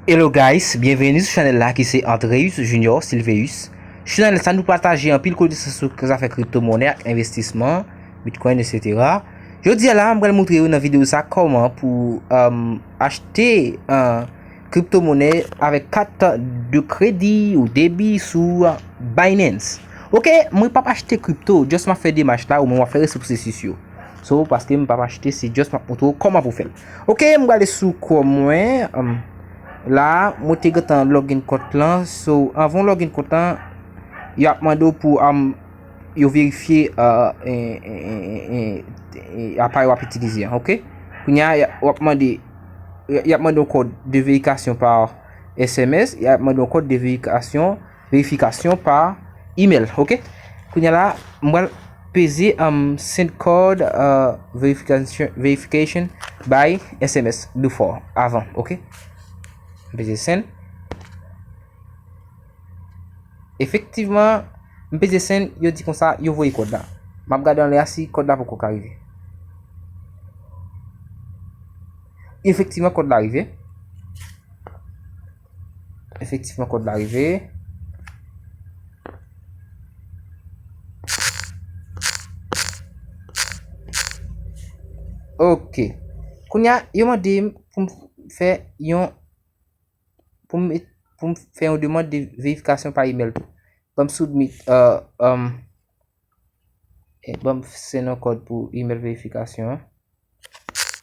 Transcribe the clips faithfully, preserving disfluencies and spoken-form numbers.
Hello guys, byenveni sou chanèl la ki se Andreus Junior Silveus. Sou chanèl sa nou pataje anpil konesans sou zafè kriptomonè ak envestisman, Bitcoin, et cetera. Jodi a la, m pral montre w nan videyo sa kòman pou um, achte uh, kriptomonè avèk kat de kredi ou debi sou uh, Binance. Ok, mwen p ap achte kripto, just m ap fè demach la, ou mwen w ap fè rès pwosesis yo. So, paske m p ap achte, se just m ap montre w kòman pou fè l. Ok, m prale sou Chrome mwen. Um, la, mwen te gentan login kont lan. So, anvan w login kont lan, y ap mande w pou um, yo verifye uh, e, e, e, e, e, aparèy w ap itilize an, ok? Kounye a, y a- w ap mande, y ap mande yon kòd de verifikasyon pa S M S, y ap mande yon kòd de verifikasyon, verifikasyon pa email, ok? Kounye a la, m pral peze um, send code uh, verification, verification by S M S de fò avan, ok? M peze send. Efektivman, m peze send, yo di konsa, yo voye kòd la. M ap gade anlè a si kòd la poko ka rive. Efektivman, kòd la rive. Efektivman, kòd la rive. Ok. Kounye a, yo mande m pou m fè yon pou m, pou m fè yon demann de verifikasyon pa email tou. Ban m submit, uh, um, e ban m send yon kòd pou email verifikasyon an.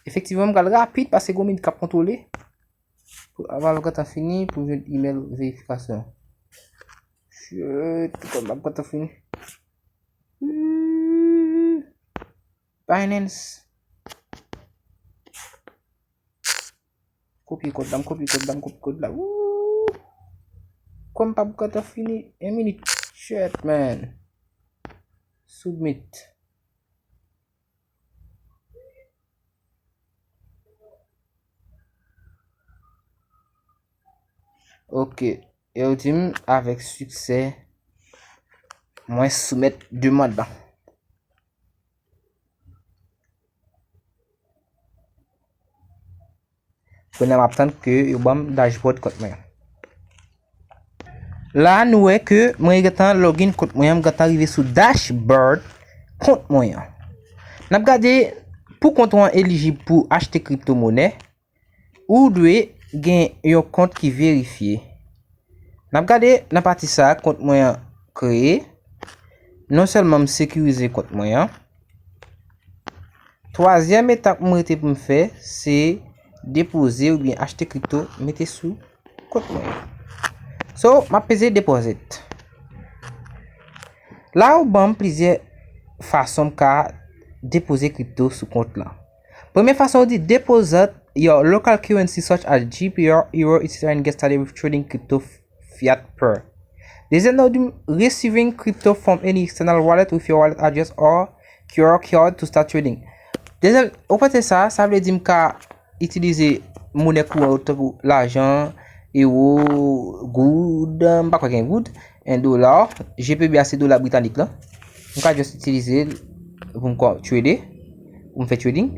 Efektivman, m pral rapid paske gon minit k ap kontwole. Pou avan l gentan fini, pou m jwenn email verifikasyon. Shit, kòm m ap gentan fini. Hmm. Binance. Kopye kòd la, m kopye kòd la, m kopye kòd la. Woo! Kòm m p ap gentan fini. En minit. Shit, man. Submit. Ok. E yo di m avèk siksè, mwen soumèt demann lan. Kounye a m ap tann ke yo ban m dashboard kont mwen an. La a nou wè ke mwen gentan login kont mwen an, m gentan rive sou dashboard kont mwen an. N ap gade pou kont ou an elijib pou achte kriptomonè, ou dwe gen yon kont ki verifye. N ap gade nan pati sa a kont mwen an kreye. Non sèlman m sekirize kont mwen an, twazyèm etap mwen rete pou m fè, se depoze oubyen achte kripto, mete sou kont mwen an. So, m ap peze deposit. La yo ban m plizyè fason m ka depoze kripto sou kont lan. Premye fason yo di deposit your local currency such as G P R, Euro, et cetera and get started with trading crypto fiat pair. Dezyèm nan yo di m receiving crypto from any external wallet with your wallet address or Q R code to start trading. Dezyèm, ou kote sa, sa vle di m ka itilize monè kouran yo tankou lajan, ewo, goud, m pa kwè gen goud, en dola, G P B a se dola britanik lan. M ka just itilize l pou m trade, pou m fè trading.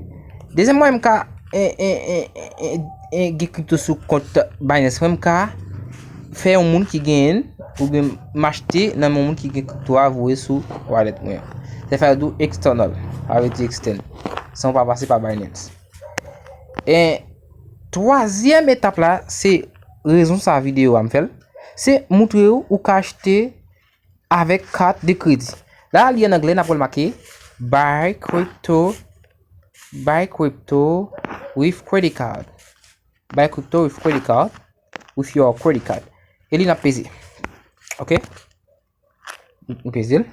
Dezyèm mwayen m ka en, en, en, en, en, gen kripto sou kont Binance mwen, m ka fè yon moun ki genyen l, oubyen m achte nan men yon moun ki gen kripto a voye sou wallet mwen. Se fè yo di w external, sa vle di extend, san w pa pase pa Binance. E twazyèm etap la, se rezon sa videyo a m fè l, se moutre w ou ka achte avèk kat de kredi. La li an anglè, n ap wè l make buy crypto, buy crypto with credit card. Buy crypto with credit card, with your credit card. E li n ap peze. Ok? M peze l.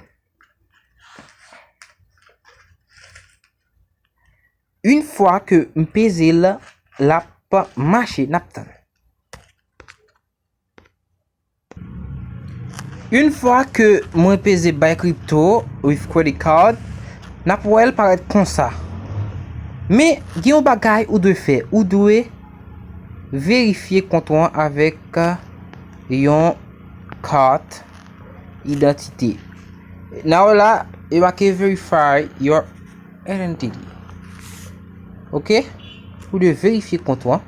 Yon fwa ke m peze l, l ap mache, n ap tann. Yon fwa ke mwen peze buy crypto with credit card, n ap wè l parèt konsa. Men gen yon bagay ou dwe fè, ou dwe verifye kont ou an avèk yon kat idantite. Nan la, e make verify your identity. Ok? Ou dwe verifye kont ou an.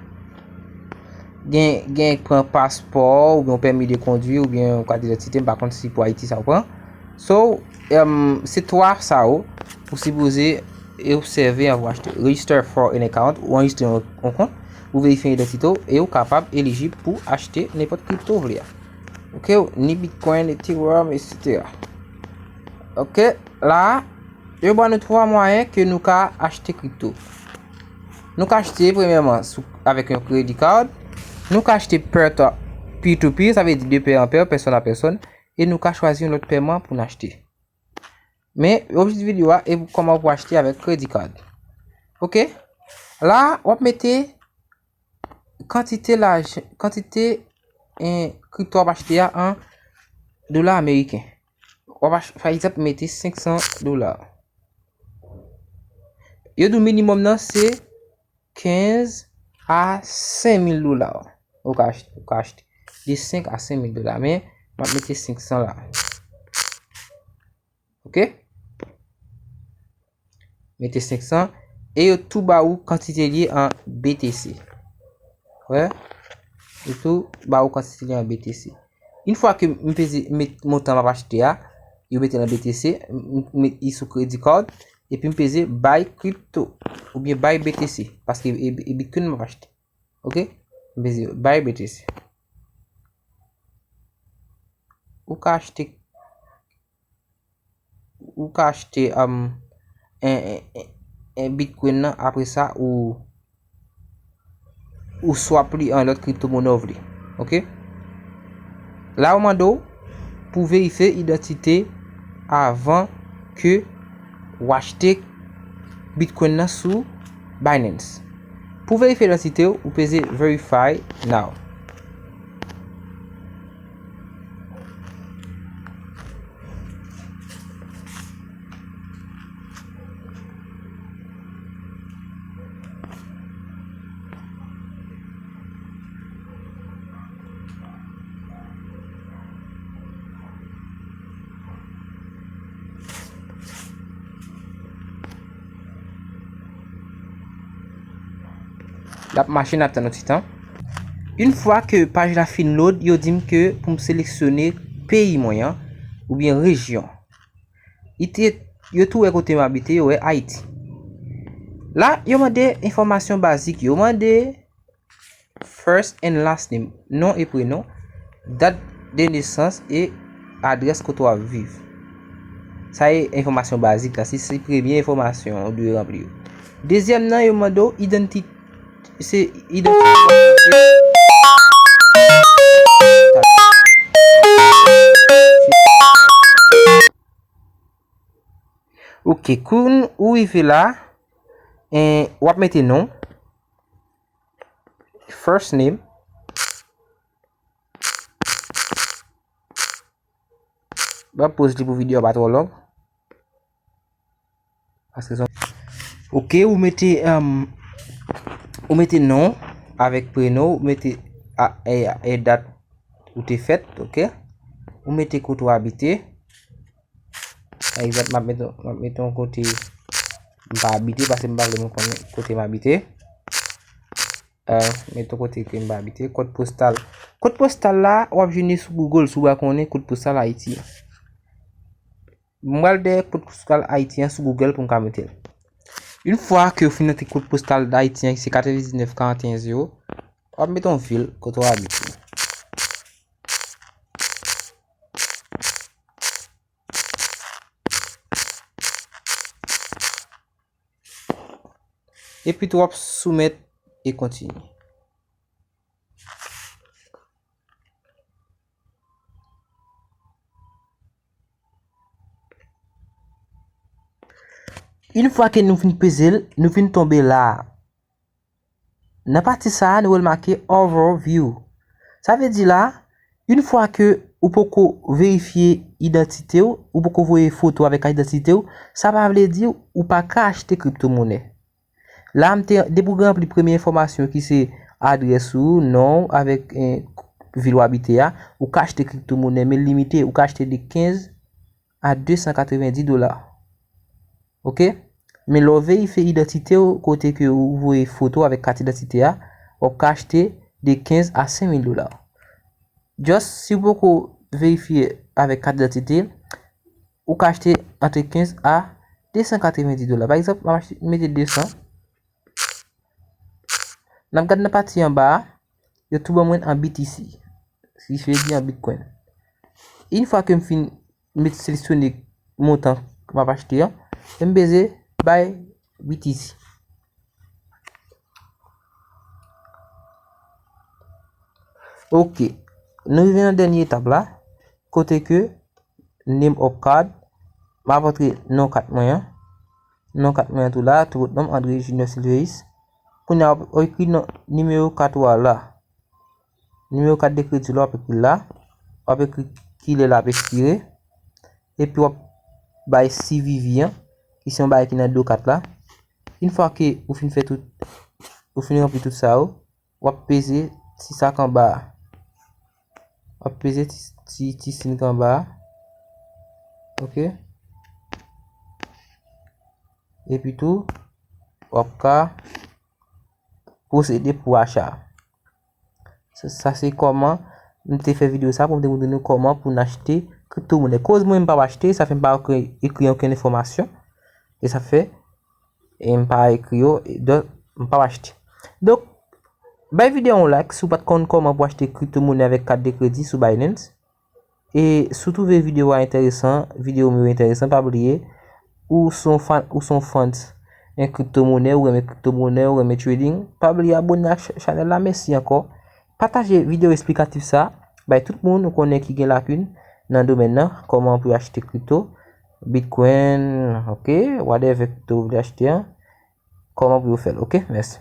Gen, gen pran paspò, oubyen yon pèmi de kondwi, oubyen yon kat idantite, m pa konn si pou Ayiti sa w pran. So, em, se twa sa yo, ou sipoze obsève anvan w achte. Register for an account, ou anrejistre yon, yon kont, ou verifye idantite w, e ou kapab elijib pou achte nenpòt kripto ou vle a. Ok, ni Bitcoin, Ethereum, et cetera. Ok, la, yo ban nou twa mwayen ke nou ka achte kripto. Nou ka achte, premyèman, sou, avèk yon credit card. Nou ka achte peer to, peer to peer, sa vle di de pè an pè, pèsòn a pèsòn. E nou ka chwazi yon lòt pèman pou n achte. Men, objektif videyo a, e pou kòman pou achte avèk credit card. Ok? La, w ap mete kantite lajan, kantite, en, kripto w ap achte a an dola ameriken. W ap ach-, pa egzanp, mete senk san dola. Yo di w minimòm nan se kenz a senk mil dola. Ou ka achte, ou ka achte de senk a senk mil dola, men m ap mete senk san la. Ok? Mete senk san. E yo tou ba ou kantite li ye an B T C. Wè? Yo tou ba ou kantite li an B T C. Yon fwa ke m peze met montan m ap achte a, yo mete l an B T C, m, m met li sou credit card, epi m peze buy crypto, oubyen buy B T C, paske e, e Bitcoin m ap achte. Ok? M peze buy B T C. Ou ka achte ou ka achte, um, en, en, en, en Bitcoin nan, apre sa, ou, ou swap li an lòt kripto monè ou vle. Ok? La, yo mande w pou verifye idantite avan ke w achte Bitcoin nan sou Binance. Pou verifye idantite w, ou peze verify now. L ap mache, n ap tann yon ti tan. Yon fwa ke paj la fin load, yo di m ke pou m seleksyone peyi mwen an, oubyen rejyon. Li te, yo tou wè kote m abite, yo wè Ayiti. La, yo mande enfòmasyon bazik, yo mande first and last name, non e prenon, dat de nesans e adrès kote w ap viv. Sa e enfòmasyon bazik la, se, se premye enfòmasyon ou dwe ranpli yo. Dezyèm nan, yo mande w idantite, se idantite. Ok, kounye a ou rive la, en, w ap mete non. First name. Ban poz li pou videyo a pa twò long. Paske son. Ok, ou mete, um, ou mete non avèk prenon, ou mete a, e, e dat ou te fèt, ok? Ou mete kote w abite. Pa egzanp, m ap mete, m ap mete yon kote m pa abite, paske m pa vle moun konnen kote m abite. Euh, mete yon kote ke m pa abite. Kòd postal. Kòd postal la, w ap jwenn li sou Google, si w pa konnen kòd postal Ayiti. M pral dèyè kòd postal Ayiti an sou Google pou m ka mete l. Yon fwa ke w fin antre kòd postal Ayiti an, ki se katrevendiznèf karanteyen zewo, w ap mete yon vil kote w abite. Epi tou w ap soumèt e kontinye. Yon fwa ke nou fin peze l, nou fin tonbe la a. Nan pati sa a, nou wè l make Overview. Sa vle di la, yon fwa ke ou poko verifye idantite w, ou poko voye foto avèk kat idantite w, sa pa vle di ou pa ka achte kripto monè. La, m te, depi w ranpli premye enfòmasyon ki se adrès ou, non w avèk, eh, vil w abite a, ou ka achte kripto monè, men limite, ou ka achte de kenz a de san katrevendi dola. Ok? Men lè w verifye idantite w, kote ke ou voye foto avèk kat idantite a, w ap ka achte de kenz a senk mil dola. Just si w poko verifye avèk kat idantite, ou ka achte antre kenz a de san katrevenndis dola. Pa egzanp, m ap achte, mete de san. N ap gade nan pati anba a, yo tou ban mwen an B T C. Ki vle di an Bitcoin. Yon fwa ke m fin met seleksyone montan ke m ap achte an, e m peze bay B T C. Ok. Nou rive nan dènye etap la, kote ke name of card, m ap antre non kat mwen an. Non kat mwen an tou la, tou kot non m, André Junior Silveus. Kounye a, w ap ekri non, nimewo kat ou a la. Nimewo kat de kredi la, w ap ekri la. W ap ekri kilè l ap ekspire. Epi w ap bay C V V an, ki se yon bagay ki nan do kat la. Yon fwa ke ou fin fè tout, ou fin ranpli tout sa yo, w ap peze ti sa k anba a. W ap peze ti, ti, ti siy k anba a. Ok? Epi tou, w ap ka pwosede pou acha. Sa, sa se kòman m te fè videyo sa pou m te montre nou kòman pou n achte kriptomonè. Koz mwen m p ap achte, sa fè m pa ekri, ekri okenn enfòmasyon. E sa fè, e m pa ekri yo, e donk, m p ap achte. Donk, bay videyo a yon like si w pa t konn kòman pou achte kriptomonè avèk kat de kredi sou Binance. E si w twouve videyo a enteresan, videyo m yo enteresan, pa bliye, ou se yon fan, ou se yon fans en kriptomonè, ou renmen kriptomonè, ou renmen trading, pa bliye abòne ak ch-, chanèl la. Mèsi ankò. Pataje videyo esplikatif sa bay tout moun ou konnen ki gen lakin nan domèn nan, kòman pou yo achte kripto, Bitcoin, ok, whatever kripto ou vle achte an, kòman pou yo fè l, ok? Mèsi.